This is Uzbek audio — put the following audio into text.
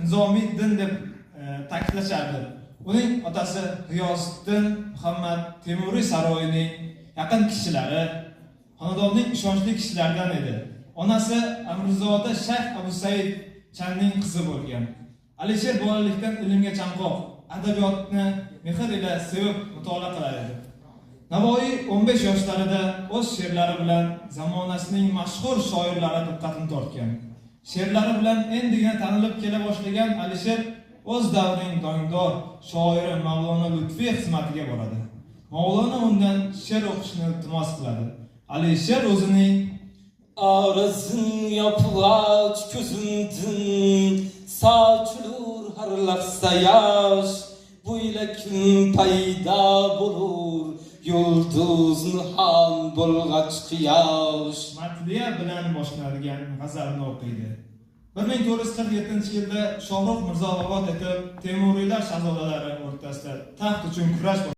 Nizomiddin deb ta'kidlashardi. Uning otasi G'iyosiddin Muhammad Temuriy saroyining yaqin kishilari, xonadonning ishonchli kishilaridan edi. Onasi Amirzoda Shayx Abu Said Channing qizi bo'lgan. Alisher bolalikdan ilmga chanqoq, adabiyotni mehr ila sevib mutolaa qilar edi. Navoiy 15 yoshlarida o'z she'rlari bilan zamonasining mashhur shoirlari diqqatini tortgan. She'rlari bilan endigina tanilib kela boshlagan Alisher o'z davrining dongdor shoiri Mavlono Lutfiy xizmatiga boradi. Mavlono undan she'r o'qishni iltimos qiladi. Alisher o'zining Arazın yapılaç közündün Saçılur har lahza yaş Bu ile kim payda bulur Yulduz nihan bulg'ach quyosh. Matliya bilan boshlanadigan g'azalni o'qiydi. 1447-yilda Shohruh Mirzo vafot etib, Temuriylar shahzodalari o'rtasida taxt uchun kurash